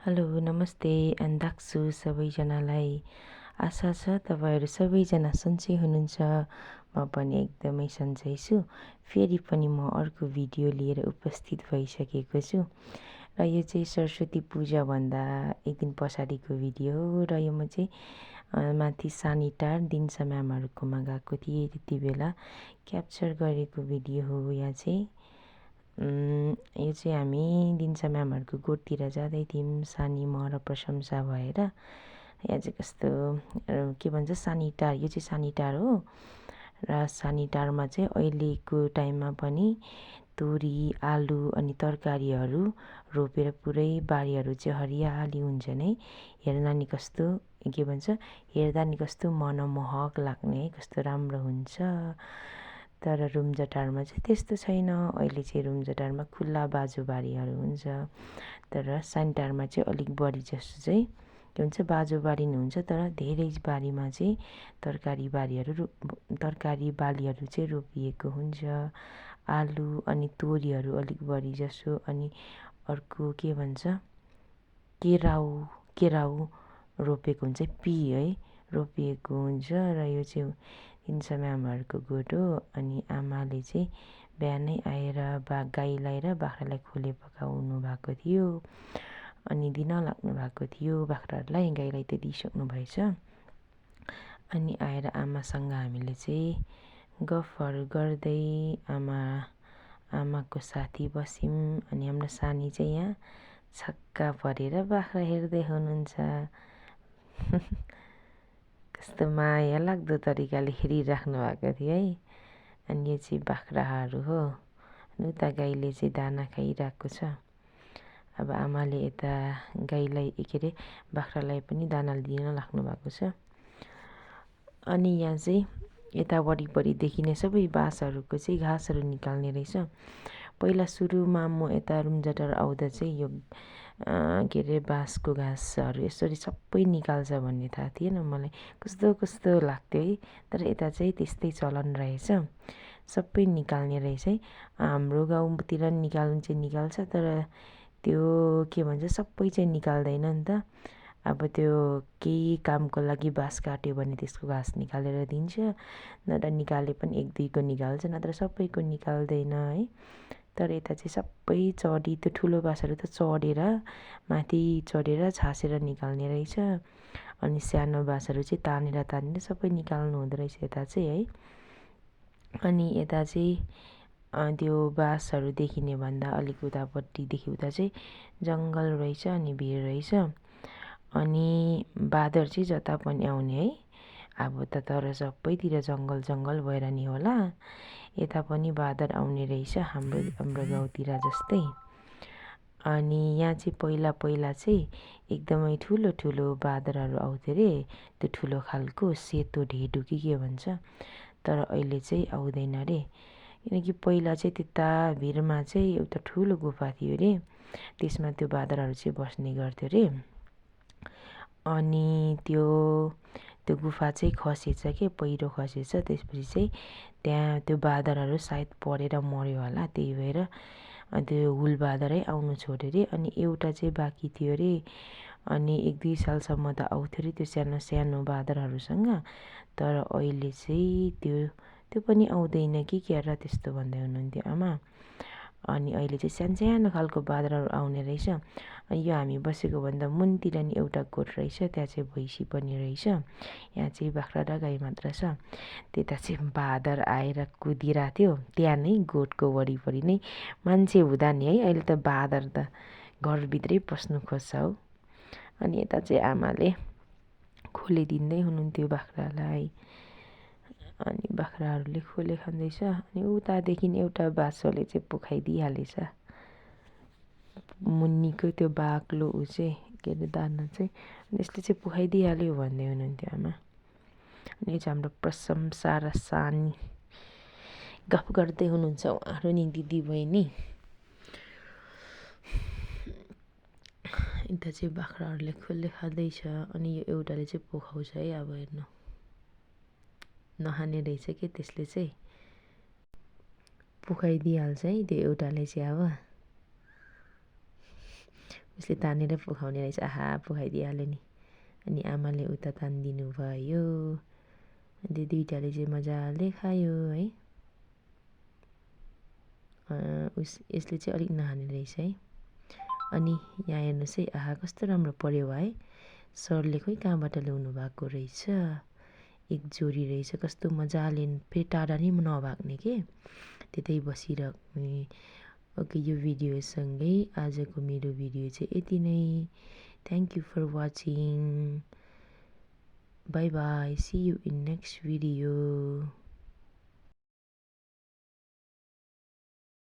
Hello नमस्ते अन्दाक्छु सबैजनालाई। आशा छ तपाईँहरू सबैजना सन्चै हुनुहुन्छ। म पनि एकदमै सन्चै छु। फेरि पनि म अर्को भिडियो लिएर उपस्थित भइसकेको छु र यो चाहिँ सरस्वती पूजाभन्दा एक दिन पछाडिको भिडियो हो र यो म चाहिँ माथि सानिटार दिन्छा म्यामहरूकोमा गएको थिएँ, त्यति बेला क्याप्चर गरेको भिडियो हो। यहाँ चाहिँ यो चाहिँ हामी दिन्छा म्यामहरूको गोठतिर जाँदै थियौँ, सानी म र प्रशंसा भएर। यहाँ चाहिँ कस्तो के भन्छ सानिटार, यो चाहिँ सानिटार हो र सानिटारमा चाहिँ अहिलेको टाइममा पनि तोरी आलु अनि तरकारीहरू रोपेर पुरै बारीहरू चाहिँ हरियाली हुन्छ नै। हेर्दा नि कस्तो के भन्छ हेर्दा नि कस्तो मनमोहक लाग्ने है, कस्तो राम्रो हुन्छ। तर रुम्जाटारमा चाहिँ त्यस्तो छैन। अहिले चाहिँ रुम्जाटारमा खुल्ला बाजोबारीहरू हुन्छ, तर सानिटारमा चाहिँ अलिक बढी जस्तो चाहिँ के भन्छ बाजोबारी नै हुन्छ। तर धेरै बारीमा चाहिँ तरकारी बालीहरू चाहिँ रोपिएको हुन्छ। आलु अनि तोरीहरू अलिक बढी जसो, अनि अर्को के भन्छ केराउ रोपेको हुन्छ, है रोपिएको हुन्छ। र यो चाहिँ दिन्छा म्यामहरूको गोठ हो। अनि आमाले चाहिँ बिहानै आएर गाईलाई र बाख्रालाई खोले पकाउनु भएको थियो अनि दिन लाग्नु भएको थियो बाख्राहरूलाई। गाईलाई त दिइसक्नु भएछ। अनि आएर आमासँग हामीले चाहिँ गफहरू गर्दै आमाको साथी बस्यौँ। अनि हाम्रो सानी चाहिँ यहाँ छक्का परेर बाख्रा हेर्दै हुनुहुन्छ। कस्तो माया लाग्दो तरिकाले हेरिराख्नु भएको थियो है। अनि यो चाहिँ बाख्राहरू हो। उता गाईले चाहिँ दाना खाइरहेको छ। अब आमाले यता गाईलाई के अरे बाख्रालाई पनि दाना दिन लाग्नु भएको छ। अनि यहाँ चाहिँ यता वरिपरिदेखि नै सबै बाँसहरूको चाहिँ घाँसहरू निकाल्ने रहेछ। पहिला सुरुमा म यता रुम्जाटार आउँदा चाहिँ यो के अरे बाँसको घाँसहरू यसरी सबै निकाल्छ भन्ने थाहा थिएन मलाई। कस्तो कस्तो लाग्थ्यो है। तर यता चाहिँ त्यस्तै चलन रहेछ, सबै निकाल्ने रहेछ है। हाम्रो गाउँतिर निकाल्नु चाहिँ निकाल्छ, तर त्यो के भन्छ सबै चाहिँ निकाल्दैन नि त। अब त्यो केही कामको लागि बाँस काट्यो भने त्यसको घाँस निकालेर दिन्छ, नत्र निकाले पनि एक दुईको निकाल्छ, नत्र सबैको निकाल्दैन है। तर यता चाहिँ सबै चढी त्यो ठुलो बाँसहरू त चढेर माथि चढेर छासेर निकाल्ने रहेछ। अनि सानो बाँसहरू चाहिँ तानेर सबै निकाल्नु हुँदो रहेछ यता चाहिँ है। अनि यता चाहिँ त्यो बाँसहरू देखिने भन्दा अलिक उतापट्टिदेखि उता चाहिँ जङ्गल रहेछ अनि भिर रहेछ। अनि बाँदर चाहिँ जता पनि आउने है। अब त तर सबैतिर जङ्गल भएर नि होला, यता पनि बाँदर आउने रहेछ हाम्रो गाउँतिर जस्तै। अनि यहाँ चाहिँ पहिला चाहिँ एकदमै ठुलो बाँदरहरू आउँथ्यो अरे, त्यो ठुलो खालको सेतो ढेडु कि के भन्छ। तर अहिले चाहिँ आउँदैन अरे, किनकि पहिला चाहिँ त्यता भिरमा चाहिँ एउटा ठुलो गुफा थियो अरे, त्यसमा त्यो बाँदरहरू चाहिँ बस्ने गर्थ्यो अरे। अनि त्यो गुफा चाहिँ खसेछ के, पहिरो खसेछ। त्यसपछि चाहिँ त्यहाँ त्यो बाँदरहरू सायद परेर मऱ्यो होला, त्यही भएर त्यो हुल बाँदरै आउनु छोड्यो अरे। अनि एउटा चाहिँ बाँकी थियो अरे। अनि एक दुई सालसम्म त आउँथ्यो अरे त्यो सानो सानो बाँदरहरूसँग। तर अहिले चाहिँ त्यो पनि आउँदैन कि क्या र त्यस्तो भन्दै हुनुहुन्थ्यो आमा। अनि अहिले चाहिँ सानो खालको बाँदरहरू आउने रहेछ। यो हामी बसेको भन्दा मुनितिर नि एउटा गोठ रहेछ, त्यहाँ चाहिँ भैँसी पनि रहेछ। यहाँ चाहिँ बाख्रा र गाई मात्र छ। त्यता चाहिँ बाँदर आएर कुदिरहेको थियो त्यहाँ नै गोठको वरिपरि नै। मान्छे हुँदा नि है, अहिले त बाँदर त घरभित्रै पस्नु खोज्छ हौ। अनि यता चाहिँ आमाले खोले दिँदै हुनुहुन्थ्यो बाख्रालाई। अनि बाख्राहरूले खोले खाँदैछ। अनि उतादेखि एउटा बाछोले चाहिँ पुखाइदिइहालेछ मुनिको त्यो बाक्लो चाहिँ के अरे दाना चाहिँ। अनि यसले चाहिँ पुखाइदिइहाल्यो भन्दै हुनुहुन्थ्यो आमा। अनि यो चाहिँ हाम्रो प्रशंसा र सानी गफ गर्दै हुनुहुन्छ उहाँहरू नि दिदी बहिनी। यता चाहिँ बाख्राहरूले खोले खाँदैछ। अनि यो एउटाले चाहिँ पुखाउँछ है। अब हेर्नु नखाने रहेछ कि त्यसले चाहिँ पुखाइदिइहाल्छ है त्यो एउटाले चाहिँ। अब उसले तानेर पुखाउने रहेछ। आहा पुखाइदिइहाल्यो नि। अनि आमाले उता तानिदिनु भयो। अनि दुइटाले चाहिँ मजाले खायो है। यसले चाहिँ अलिक नखाने रहेछ है। अनि यहाँ हेर्नुहोस् है, आहा कस्तो राम्रो पऱ्यो है। सरले खोइ कहाँबाट ल्याउनु भएको रहेछ। एक जोडी रहेछ, कस्तो मजाले फेरि टाढा नि नभाग्ने के, त्यतै बसिराख्ने। ओके, यो भिडियोसँगै आजको मेरो भिडियो चाहिँ यति नै। Thank you for watching. Bye bye. See you in next video.